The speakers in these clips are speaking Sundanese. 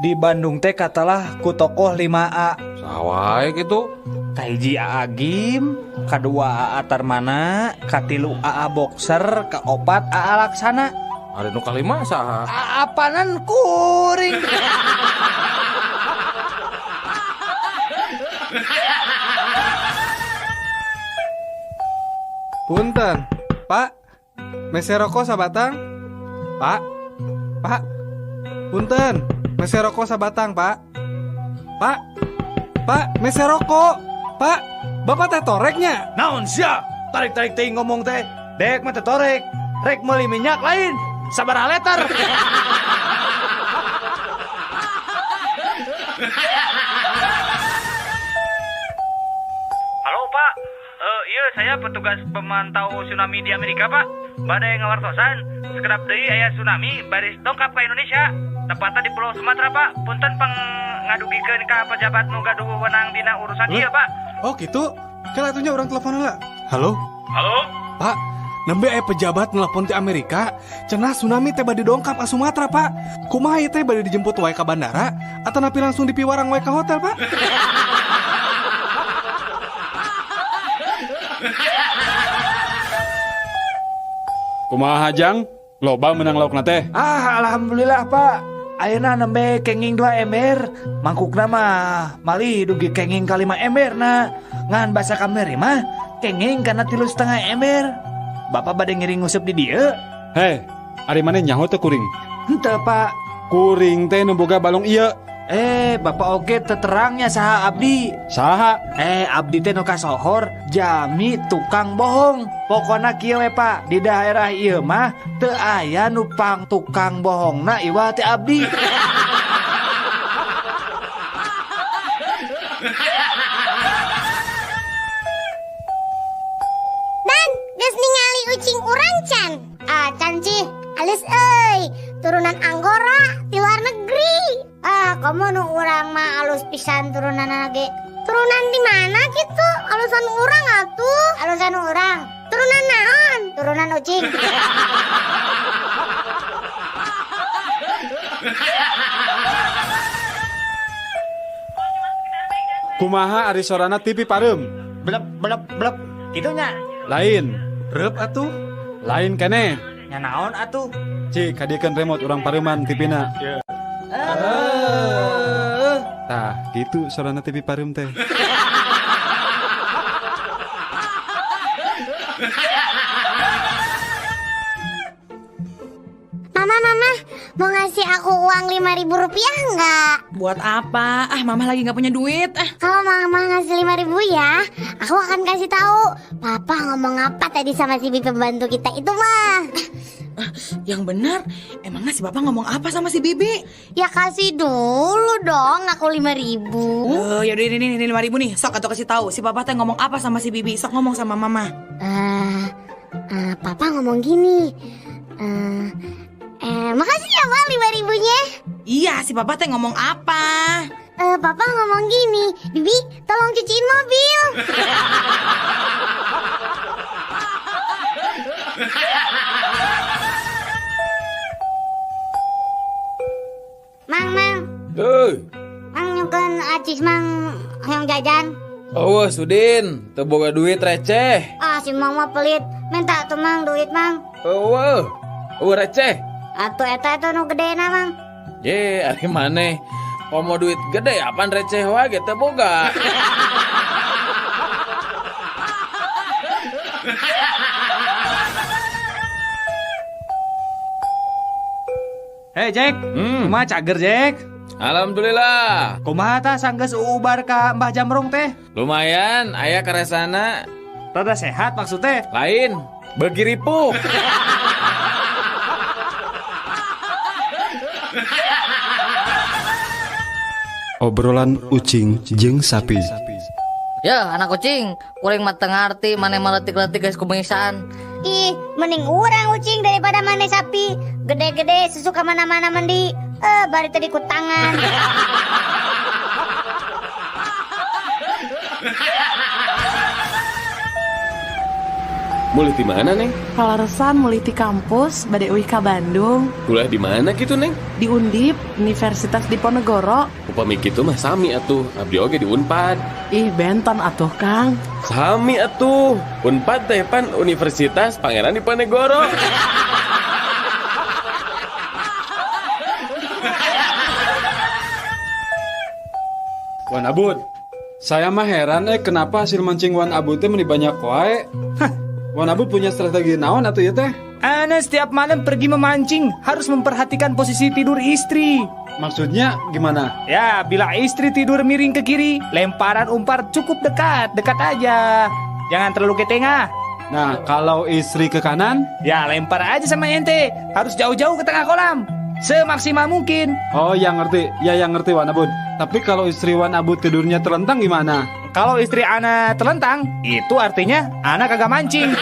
Di Bandung teh katelah ku tokoh 5A. Saha wae gitu? Kahiji Aa Gym, kadua Aa Tarmana, katilu Aa Boxer, kaopat Aa Laksana. Ari nu kalima saha? Aa panan kuring. Punten, Pak. Mese rokok sabatang? Pak. Pak. Punten, mese rokok sabatang, Pak. Pak. Pak, mese rokok. Pak, Bapak teh toreknya. Naon sia? Tarik-tarik teuing ngomong teh. Dek mah teh torek. Rek meuli minyak lain. Sabaraha liter. Halo, Pak. Iya, saya petugas pemantau tsunami di Amerika, Pak. Bade ngawartosan, sakedap deui aya tsunami baris dongkap ka Indonesia. Tepatnya di Pulau Sumatera, Pak. Punten pang ngadugikeun ka pejabat nu gaduh wewenang dina urusan ieu, Pak. Oh, gitu. Kala atuh nya urang telepon heula. Halo? Halo? Pak, nembe aya pejabat nelpon ti Amerika, cenah tsunami teh bade dongkap ka Sumatera, Pak. Kumaha ieu teh, bade dijemput wae ka bandara atau napi langsung dipiwarang wae ka hotel, Pak? Kumaha, Jang? Loba menang laukna teh. Ah, alhamdulillah, Pak. Ayeuna nembe kenging 2 ember, mangkukna mah malih dugi kenging ka 5 ember na. Ngan basa kamari mah kenging kana 3,5 ember. Bapak bade ngiring nguseup di dieu? Heh, ari maneh nyaho teu kuring? Henteu, Pak. Kuring teh nu boga balong ieu. Eh, Bapak oge teu terangnya saha abdi. Saha? Eh, abdi teh nu kasohor jami tukang bohong. Pokona kieu we, Pak, di daerah ieu mah teu aya nu pang tukang bohongna iwal teh abdi. Dan, geus ningali ucing urang can? Acan cih, alus euy, turunan Anggora ti luar negeri. Ah, komo nu urang mah alus pisan turunanna ge. Turunan di mana gitu? Alusan urang atuh. Alusan urang. Turunan naon? Turunan ucing. Kumaha ari sorana TV pareum? Blep blep blep. Kitu nya. Lain. Reup atuh. Lain keneh. Nya naon atuh? Cik, kadiekeun remote urang pareuman TV-na. Tah, gitu sorana TV pareum teh. Mama, mama, mau ngasih aku uang 5.000 rupiah nggak? Buat apa? Ah, mama lagi nggak punya duit. Ah. Kalau mama ngasih 5.000 ya, aku akan kasih tahu papa ngomong apa tadi sama si bibi pembantu kita itu mah. Ah, yang benar, emangnya si bapak ngomong apa sama si bibi? Ya kasih dulu dong, aku 5.000. Oh, yaudah ini 5.000 nih. Sok atau kasih tahu si papa teh ngomong apa sama si bibi. Sok ngomong sama mama. Papa ngomong gini. Makasih ya, Ma, 5.000-nya. Iya, si papa teh ngomong apa? Papa ngomong gini, Bibi, tolong cuciin mobil. Mang, mang. Hei. Mang nyungkeun acis mang hayang jajan. Oh, Sudin, teu boga duit receh. Ah, si mang mah pelit. Minta tuh mang duit mang. Eueuh. Eueuh receh. Atuh eta eta nu gedena mang. Ye, ari maneh. Komo duit gede apaan receh wae ge teu boga. Hei Jack, kumaha cager Jack? Alhamdulillah. Kumaha tah sanggeus uubar ka Mbah Jamrong teh? Lumayan, aya karesana. Rada sehat maksudnya? Lain, beuki ripuh. Obrolan ucing jeung sapi. Ya, anak kucing, kuring mah teu ngarti maneh mah leutik-leutik geus kumisan. Ih, mending urang ucing daripada maneh sapi. Gede-gede susu ka mana-mana mandi. Bari tadi ku tangan. Mulih di mana, Neng? Palaresan mulih ti kampus bade uih ka Bandung. Kuliah di mana gitu, Neng? Di Undip, Universitas Diponegoro. Upami kitu mah sami atuh, abdi oge di Unpad. Ih, benten atuh, Kang. Sami atuh. Unpad teh pan Universitas Pangeran Diponegoro. Wan Abud, saya mah heran kenapa hasil mancing Wan Abud teh meni banyak wae. Hah, Wan Abud punya strategi naon atuh ieu teh? Ana setiap malam pergi memancing harus memperhatikan posisi tidur istri. Maksudnya gimana? Ya, bila istri tidur miring ke kiri, lemparan umpan cukup dekat, dekat aja. Jangan terlalu ke tengah. Nah, kalau istri ke kanan? Ya, lempar aja sama ente. Harus jauh-jauh ke tengah kolam. Semaksimal mungkin. Oh, yang ngerti. Ya, yang ngerti Wan Abud. Tapi kalau istri Wan Abud tidurnya telentang gimana? Kalau istri ana telentang, itu artinya ana kagak mancing.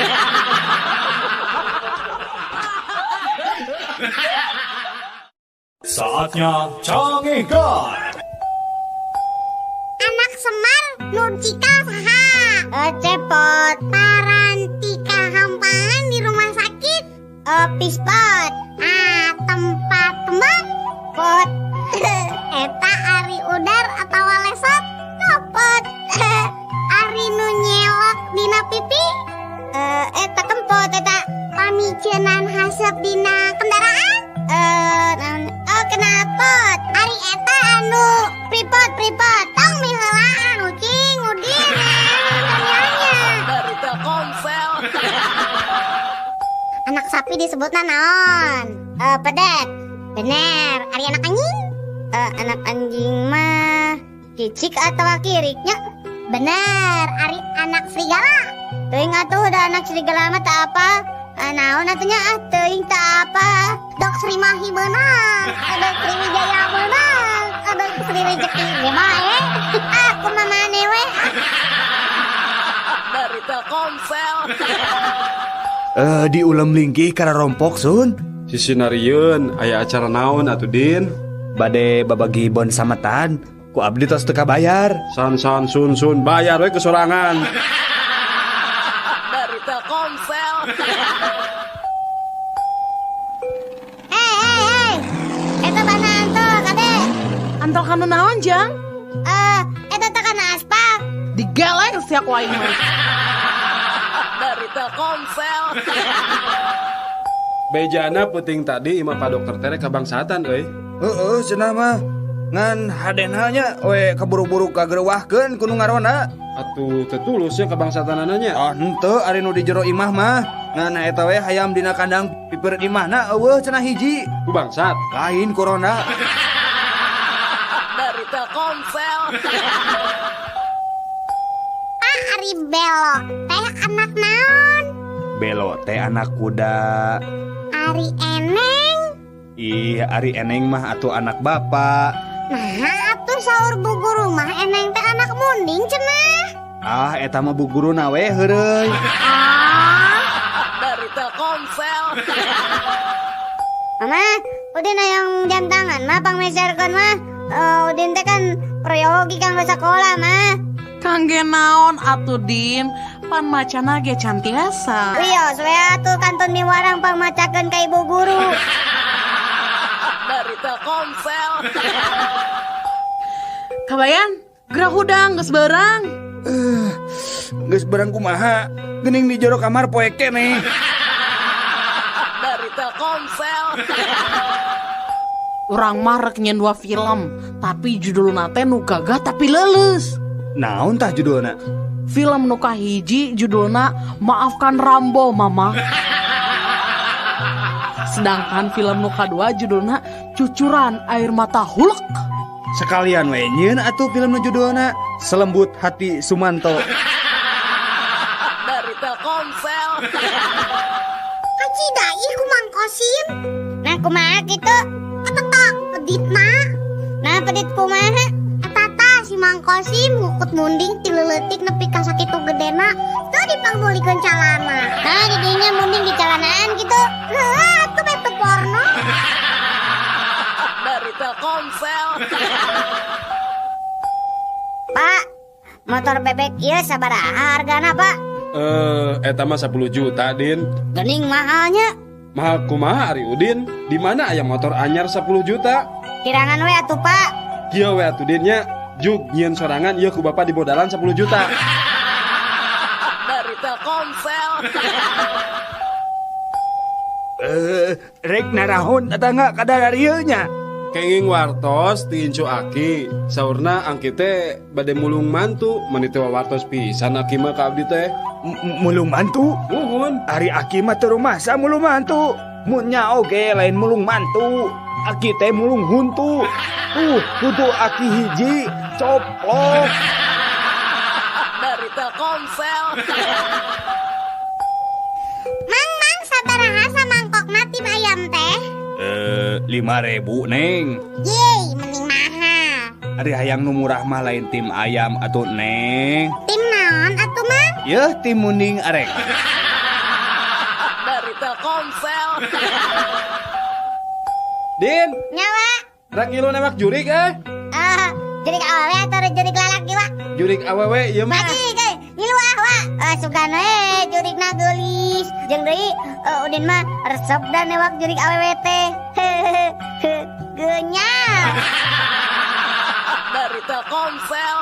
Saatnya Cangehgar. Anak Semar nu cikal saha? Cepot. Parantika hampangan di rumah sakit. Pispot. Ah, tempat tembak. Pot. Eta ari udar atau lesot. Copot. Ari nu nyelok dina pipi. Eta kempot eta. Pamicenan haseup dina kendaraan. Oh kenapot. Ari eta anu pripot pripot. Tong miheulaan ucing udin. Tanyanya. Dari Telkomsel. Anak sapi disebutna naon? Pedet. Bener. Ari anak anjing? Anak anjing mah cicik atau kiriknya? Bener. Ari anak serigala. Teuing atuh da anak serigala mah tak apa. Naon atunya ah teuing tak apa. Dok Sri Mahi beunang, dok Sri Wijaya beunang, dok Sri Rezeki ge bae. Ah kumaha maneh we. Dari Telkomsel. Di ulem linggih kana rompok sun. Sisinarieun aya acara naon atuh Din? Bade babagi bon sametan, ku abdi tos teu kabayar. San san sun sun bayar we kesorangan. Dari Telkomsel. Hei hei hei. Eta bana antol kade. Antol kanu naon jang? Eta teh kana aspal. Digeleng sia ku aing mah. Dari Telkomsel. Bejana penting tadi imah Pak Dokter tere kabangsatan euy. Heeh, cenah mah. Ngan hadena nya we kaburu-buru kagerewahkeun ku nu ngaronda. Atuh teu tulus nya kabangsatanana nya. Ah henteu ari nu di jero imah mah. Ngan eta we hayam dina kandang pipireut imahna eueuh cenah hiji. Ku bangsat. Lain corona. Dari Telkomsel. Ah ari Belo teh anak naon? Belo teh anak kuda. Ari Eneng? Ih, ari Eneng mah atuh anak bapak. Nah, atuh saur bu guru mah Eneng teh anak munding cenah. Ah, eta mah bu guruna we heureuy. Ah, Dari Telkomsel. Mama, Udin hayang jam tangan mah pangmeserkeun mah. Udin teh kan proyogi kanggo sakola mah. Kangge naon atuh Din, pan macana ge can tiasa. Wios we atuh kantun miwarang pangmacakeun ka ibu guru. Dari Telkomsel. Kabayan, gerah hudang geus beurang. Geus beurang kumaha? Geuning di jero kamar poe keneh. Dari Telkomsel. Urang mah rek nyen dua film, tapi judulna teh nu gagah tapi leuleus. Naon tah judulna? Film nu kahiji judulna Maafkan Rambo Mama. Sedangkan film nu kadua judulna Cucuran Air Mata Hulk. Sekalian we nyieun atuh film nu judulna Selembut Hati Sumanto. Dari Telkomsel. Kacida ih ku Mang Kosim. Nah kumaha kitu? Eta tak peditna. Nah pedit kumaha? Eta tah si Mang Kosim ngukut munding ti leuletik nepi ka sakitu gedena teu dipangmeulikeun calana. Nah didinya munding di calanaan kitu. Heuh atuh beh teu porno. Dari Telkomsel. Pak, motor bebek ieu sabaraha hargana, Pak? Eta mah 10 juta, Din. Gening mahalnya. Mahal kumaha ari Udin? Di mana aya motor anyar 10 juta? Kirangan we atuh, Pak. Kieu we atuh Din nya. Jug nyieun sorangan ieu ku bapak dibodalan 10 juta. Dari Telkomsel. Rek narahun tetangga kadar ieu nya. Kenging wartos ti incu aki. Saurna angki teh bade mulung mantu, meni teh wartos pisan aki mah ka abdi teh. Mulung mantu? Muhun. Ari aki mah teu rumasa mulung mantu. Mun nya oge lain mulung mantu. Aki teh mulung huntu. Tuh, huntu aki hiji coplok. Dari Telkomsel. Mang, mang, sabaraha samangkokna tim ayam teh? 5.000, Neng. Yeay, mending mahal. Ari hayang nu murah mah lain tim ayam atuh, Neng. Tim naon atuh, Mang? Yeuh, tim munding arek. Dari Telkomsel. Din. Nyawa. Rek ngilu newak jurik eh? Jurik awewe atau jurik lalaki, Wak? Jurik awewe ieu mah. Lagi, ngilu ah, Wak. Sugan we jurikna geulis. Jeung deui Udin mah resep da newak jurik awewe teh. Geunyal. Dari Telkomsel.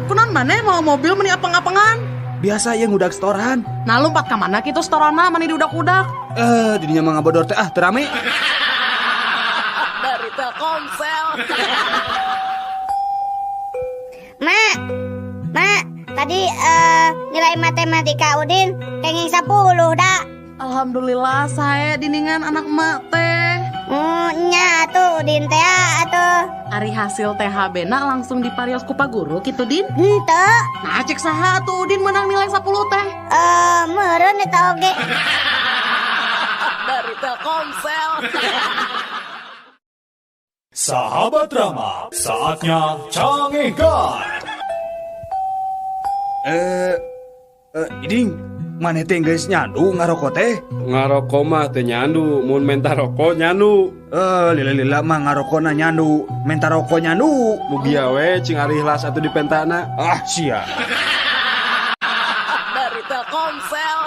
Kunaon maneh mau mobil meni apeng-apengan? Biasa yang ngudak setoran. Nah lompat ka mana kitu setorana meni diudak-udak? Didinya mah ngabodor teh ah teu rame. Dari Telkomsel. Mak, mak, tadi nilai matematika Udin kenging 10 dah. Alhamdulillah saya diningan anak mak teh. Nya atuh Udin teh atuh. Ari hasil THB na langsung diparios ku Pak Guru kitu Din? Henteu. Nah cek saha atuh Udin menang nilai 10 teh? Meureun eta oge. Dari Telkomsel. Sahabat Rama, saatnya Cangehgar. Iding, maneh teh geus nyandu ngaroko teh? Ngaroko mah teh nyandu, mun menta roko nyandu. Lila-lila mah ngarokona nyandu, menta roko nyandu. Mugia we cing ari ikhlas atuh dipentana. Ah, sia. Dari Telkomsel.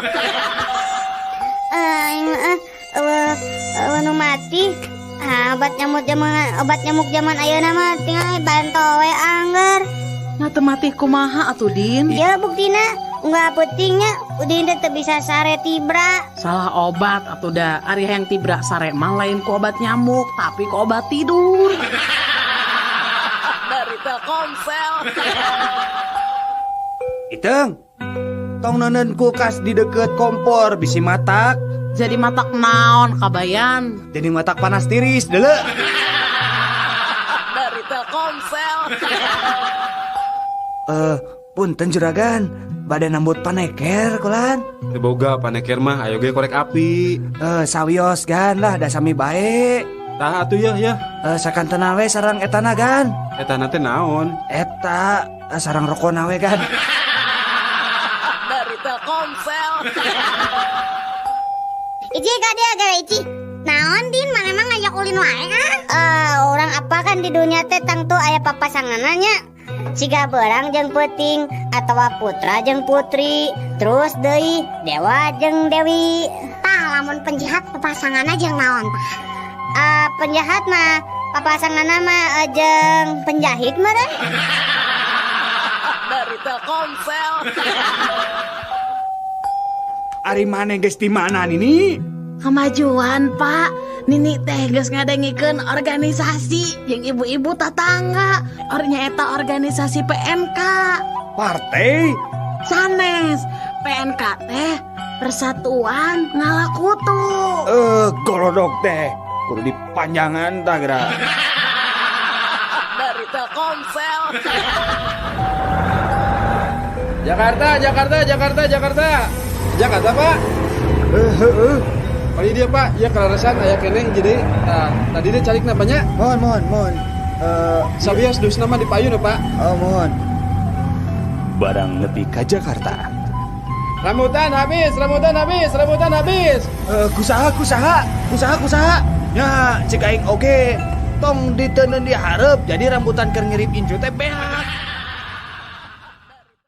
Nu mati. Obat nyamuk zaman ayeuna mah tinggal banto we angger. Nah teu mati kumaha atuh Din? Ya buktina nggak pentingnya Udin teh teu bisa sare tibra. Salah obat atuh da. Ari hayang tibra sare mah lain ku obat nyamuk tapi ku obat tidur. Dari Telkomsel. Iteng, tong neuneun kulkas di deket kompor bisi matak. Jadi matak naon kabayan? Jadi matak panas tiris deuleu. Dari Telkomsel. Punten juragan, bade nambut paneker kulan. Teu boga paneker mah ayo ge korek api. Sawios gan lah da sami bae. Tah atuh yeuh yeuh. Sakantena we sareng etana gan. Etana teh naon? Eta sareng rokona we gan. Dari Telkomsel. Ici ka dia gara Ici. Naon Din, maneh mah ngajak ulin wae ah? Orang apa kan di dunia teh tangtu aya papasanganna. Siga beurang jeung peuting atawa putra jeung putri, terus deui dewa jeung dewi. Tah lamun penjahat papasanganna jeung naon tah? Penjahat mah papasanganna mah jeung penjahit meureun. Dari Telkomsel. Ari maneh geus di mana Nini? Kemajuan, Pak. Nini teh geus ngadengikeun organisasi jeung ibu-ibu tatangga. Ornya eta organisasi PNK. Partai? Sanes. PNK teh Persatuan Ngalakutu. Golodok teh. Kudu dipanjangan tah geura. Dari Telkomsel. Jakarta, Jakarta, Jakarta, Jakarta. Jakarta, Pak. Kali dia, Pak, ya kelarasan aya keneh jadi nah, tadi dia calik napanya. Mohon, mohon. Sabios dus nama di payun, Pak. Oh, mohon. Barang nepi ka Jakarta. Rambutan habis, rambutan habis, rambutan habis. Kusaha. Ya, cek aing oge. Tong diteundeun di hareup, jadi rambutan keur ngirip incu teh beak.